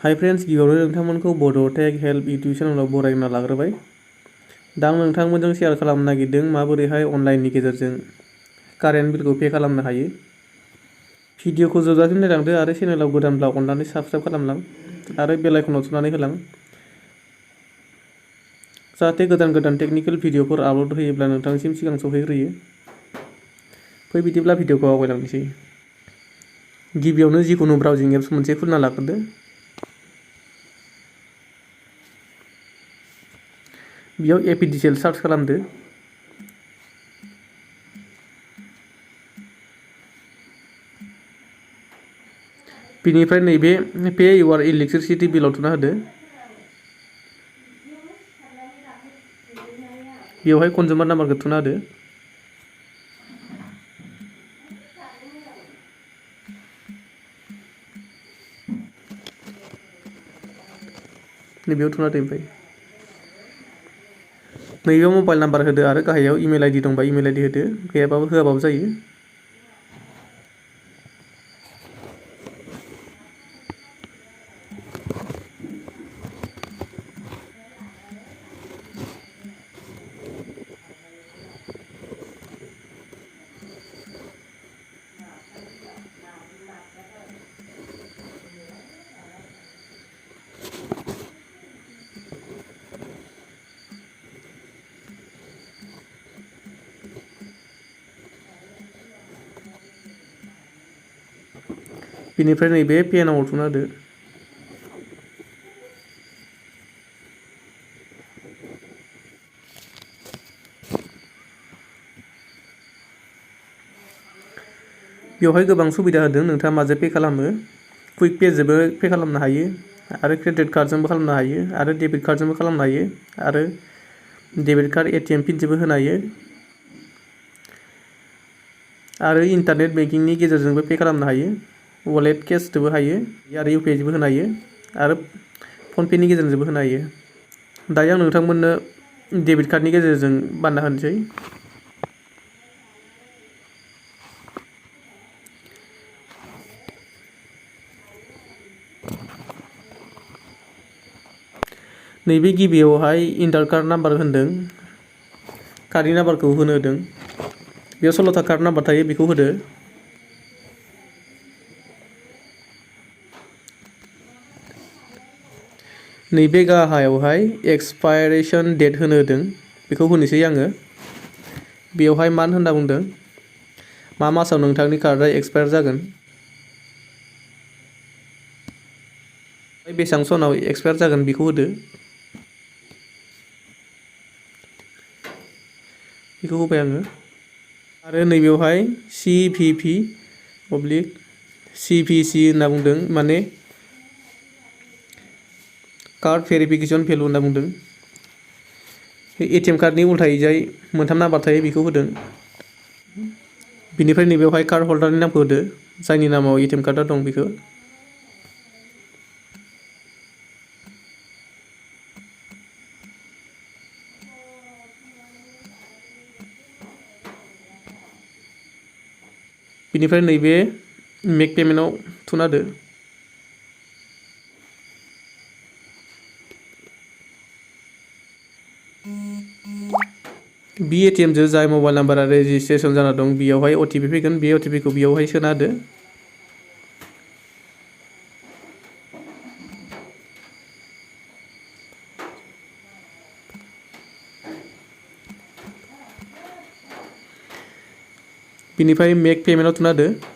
Hi friends, गिबियावनो नोंथांमोनखौ बड' tech help YouTube चेनेलाव बरायना लाग्रोबाय। दा आं नोंथांमोनजों शेयार खालामनो नागिरदों माबोरैहाय अनलाइननि गेजेरजों कारेन्ट बिलखौ पे खालामनो हायो। भिडिअखौ जोबजासिम नायलांदो आरो चेनेलाव गोदानब्ला अननानै साबस्क्राइब खालामलां आरो बेल आइकनाव थुनानै होलां, जाहाथे गोदान गोदान टेकनिकेल भिडिअफोर आपल'ड होयोब्ला नोंथांनिसिम सिगां सौहैग्रोयो। फै बिदिब्ला भिडिअखौ आवगायलांनोसै। गिबियावनो जिखुनु ब्राउजिं एप्स मोनसे खुलिना लाग्रोदो। बेयाव एपिडिसिएल सार्च खालामदो। बिनिफ्राय नैबे पे इउआर इलेक्ट्रिसिटि बिलाव थुना होदो। बेवहाय कनजुमार नाम्बारखौ थुना होदो। नैबेयाव थुना होदो। ओमफ्राय नैबेयाव मबाइल नाम्बार होदो आरो गाहायाव इमेल आइडि दंबा इमेल आइडि होदो, गैयाबाबो होआबाबो जायो। बिनिफ्राय नैबे पे नावआव थुना होदो। बेवहाय गोबां सुबिदा होदों, नोंथाङा माजों पे खालामो। कुइक पेजोंबो पे खालामनो हायो आरो क्रेडिट कार्डजोंबो खालामनो हायो आरो डेबिट कार्डजोंबो खालामनो हायो आरो डेबिट कार्ड एटिएम पिनजोंबो होनो हायो आरो इन्टारनेट बेंकिंनि गेजेरजोंबो पे खालामनो हायो। वालेट केसजोंबो हायो आरो इउपिआइजोंबो होनो हायो आरो फनपेनि गेजेरजोंबो होनो हायो। दायो आं नोंथांमोननो डेबिट कार्डनि गेजेरजों बानायना होनोसै। नैबे गिबियावहाय इन्टार कार्ड नाम्बार होनदों, कार्डनि नाम्बारखौ होनो होदों। बेयाव 16था कार्ड नाम्बार थायो, बेखौ होदो। नैबे गाहायावहाय एक्सपायरेसन डेट होनो होदों, बेखौ होनोसै आङो। बेवहाय मान्थ होनना बुंदों, मा मासाव नोंथांनि कार्डआ एक्सपायार जागोन, बेसेबां सनाव एक्सपायार जागोन बेखौ होदो। बेखौ होबाय आङो आरो नैबेवहाय CVV/CVC होनना बुंदों, माने कार्ड भेरिफिकेसन भेलु होनना बुंदों। एटिएम कार्डनि उल्थायैजाय मोनथाम नाम्बार थायो, बेखौ होदों। बिनिफ्राय नैबेवहाय कार्ड हल्डारनि नामखौ होदो, जायनि नामाव एटिएम कार्डआ दं बेखौ। बिनिफ्राय नैबे मेक पेमेन्टआव थुना होदो। बि एटिएमजों जाय मबाइल नाम्बारा रेजिस्ट्रेसन जाना दं बेयावहाय अटिपि फैगोन, बे अटिपिखौ बेयावहाय सोना होदो। बिनिफ्राय मेक पेमेन्टआव थुना होदो।